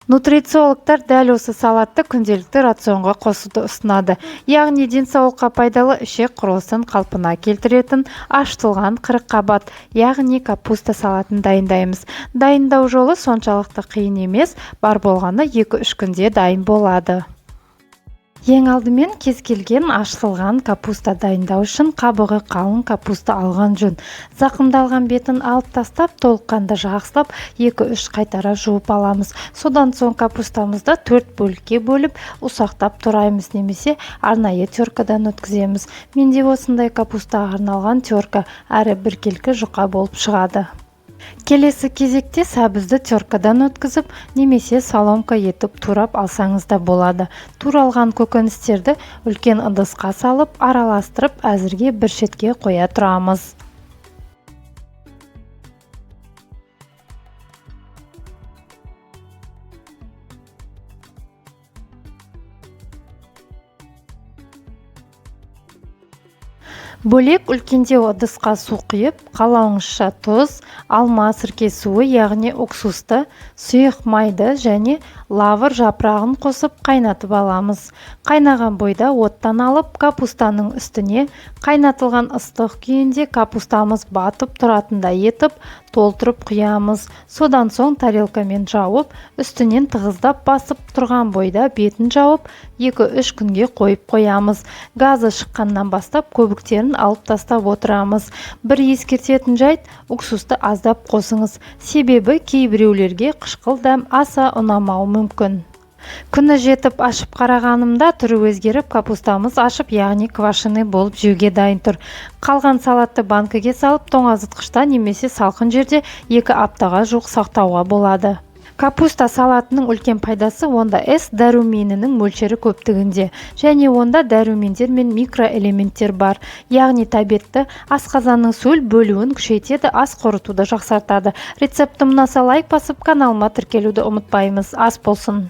Нутрициологтар дәл осы салатты күнделікті рационға қосуды ұсынады. Яғни денсаулыққа пайдалы, ішек құрылысын қалпына келтіретін ашытылған қырыққабат, яғни капуста салатын дайындаймыз. Дайындау жолы соншалықты қиын емес, бар болғаны 2-3 күнде дайын болады. Ең алдымен кез келген ашытылған капуста дайындау үшін қабығы қалың капуста алған жөн. Зақымдалған бетін алып тастап, толыққанды жақсылап 2-3 қайтара жуып аламыз. Содан соң капустамызды 4 бөлікке бөліп, ұсақтап тураймыз немесе арнайы теркадан өткіземіз. Менде осындай капустаға арналған терка, әрі біркелкі жұқа болып шығады. Келесі кезекте сәбізді теркадан өткізіп, немесе соломка етіп турап алсаңыз да болады. Туралған көкөністерді үлкен ыдысқа салып, араластырып, әзірге бір шетке қоя тұрамыз. Бөлек үлкендеу ыдысқа су құйып, қалауыңызша тұз, алма сірке суы, яғни уксусты, сұйық майды және лавр жапырағын қосып қайнатып аламыз. Қайнаған бойда оттан алып, капустаның үстіне қайнатылған ыстық күйінде капустамыз батып тұратындай етіп толтырып құямыз. Содан соң тарелкамен жауып, үстінен тығыздап басып тұрған бойда бетін жауып, 2-3 күнге қойып қоямыз. Газы шыққаннан бастап көбіктерін алып тастап отырамыз. Бір ескертетін жайт, уксусты аздап қосыңыз, себебі кейбіреулерге қышқыл дәм аса ұнамауы мүмкін. Күні жетіп ашып қарағанымда түрі өзгеріп, капустамыз ашып, яғни квашеный болып жеуге дайын тұр. Қалған салатты банкіге салып, тоңазытқышта немесе салқын жерде 2 аптаға жуық сақтауға болады. Капуста салатының үлкен пайдасы онда С дәруменінің мөлшері көптігінде және онда дәрумендер мен микроэлементтер бар, яғни тәбетті, асқазанның сөл бөлуін күшейтеді, ас қорытуды жақсартады. Рецептім ұнаса лайк басып, каналыма тіркелуді ұмытпаймыз. Ас болсын!